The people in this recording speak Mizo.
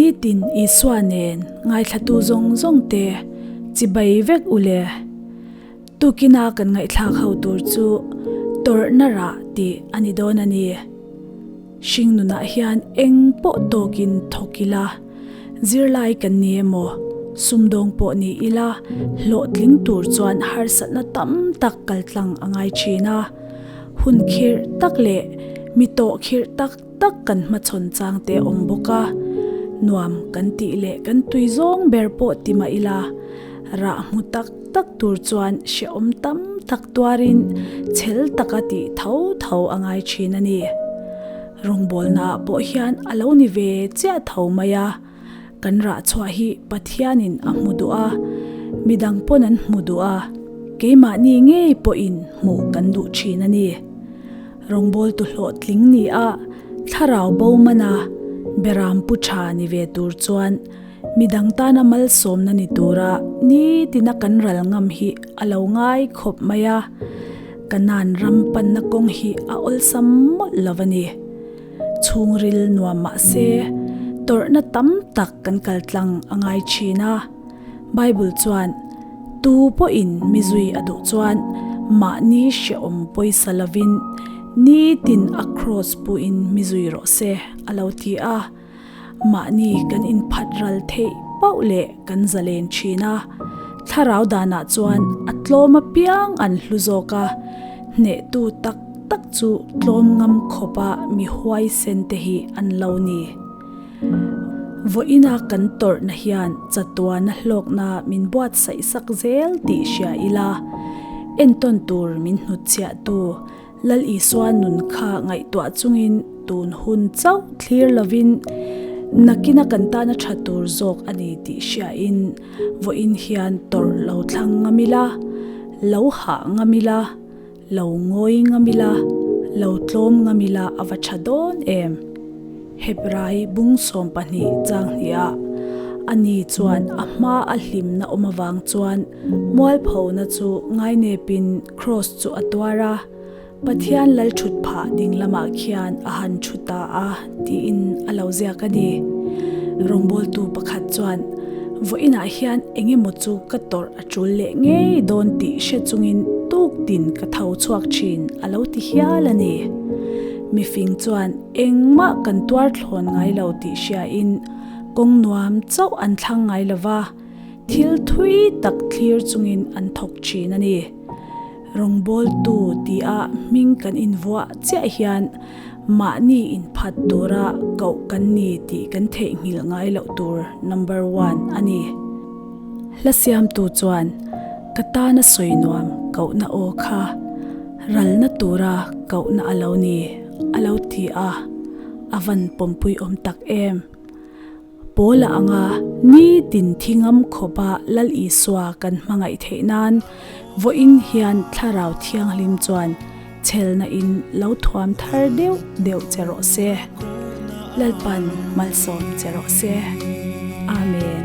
Nitin Isua nen ngaithlatu zawng zawng te chibai vek u le. Tukina kan ngaihthlak ho tur chu tawrhna rah tih a ni dawn a ni. Hringnunah hian eng pawh tawkin thawk ila, zirlai kan ni emaw, sumdawng pawh ni ila hlawhtling tur chuan harsatna tam tak kaltlang a ngai thin a. Hun khirh tak leh mi tawh khirh tak tak kan hmachhawn chang te awm bawk a, nuam kan tih leh kan tui zawng ber pawh ti mah ila, rah hmu tak tak tur chuan hrehawm tam tak tuarin chhel taka tih tho tho a ngai thin a ni. Rawngbawlnaah pawh hian a lo ni ve chiah tho mai a, kan rah chhuah hi Pathianin a hmu duh a, midang pawn an hmu duh a, keimahni ngei pawhin hmuh kan duh thin a ni. Rawngbawltu hlawhtling ni a, thlarau bo mana beram pu tha ni ve tur chuan midang tana malsawmna ni tura nitina kan ral ngam hi a lo ngai khawp mai a, Kanan ram panna kawng hi a awlsam mawlh lo a ni. Chhungril nuam mah se, tawrhna tam tak kan kal tlang a ngai thin a. Bible chuan, Tu pawhin mi zui a duh chuan mahni hrehawm pawisa lovin nitin a kraws puhin mi zui rawh se, a lo ti a. Mahni kan inphat ral theih pauh leh kan zalen thin a. Thlarau danah chuan a tlawm apiang an hlu zawk a, hnehtu tak tak chu tlawm ngam khawpa mi huaisen te hi an lo ni. Vawiina kan tawrhna hian chatuana hlawkna min buatsaih sak zel tih hria ila, entawn tur min hnutchhiahtu Lal Isua nun kha ngaihtuah chungin tun hun chauh thlir lovin nakina kan tana tha tur zawk a ni tih hriain vawiin hian tawrh lo thlang ngam ila, lo hah ngam ila, Lo ngawi ngam ila, lo tlawm ngam ila a va tha dawn em? Hebrai bung 12 chang hniah ani chuan a hma a hlimna awm avang chuan mualphona chu ngainepin kraws chu a tuar a, Pathian lal thut phah ding lamah khian a han thu ta a tiin a lo ziak a ni. Rawngbawltu pakhat chuan, Vawiinah hian eng emaw chu ka tawrh a tul leh ngei dawn tih hre chungin tuk tin ka tho chhuak thin a lo ti hial a ni. Mifing chuan engmah kan tuar thlawn ngai lo tih hriain kawng nuam chauh an thlang ngai lo va, thil thui tak thlir chungin an thawk thin a ni. Rawngbawltu tia hming kan invuah chiah hian mahni inphat tura koh kan ni tih kan theihnghilh ngai loh tur number one a ni. Hla siamtu chuan ka tana sawi nuam kohna aw kha ralna tura kohna a lo ni a lo ti a, a van pawmpui awm tak em. Paula anga nitin thingam khawpa Lal Isua kan hmangaih theih nan vawiin hian Thlarau Thianghlim chuan chhelna in lo thuam thar deuh deuh che rawh se. Lalpan malsawm che rawh se. Amen.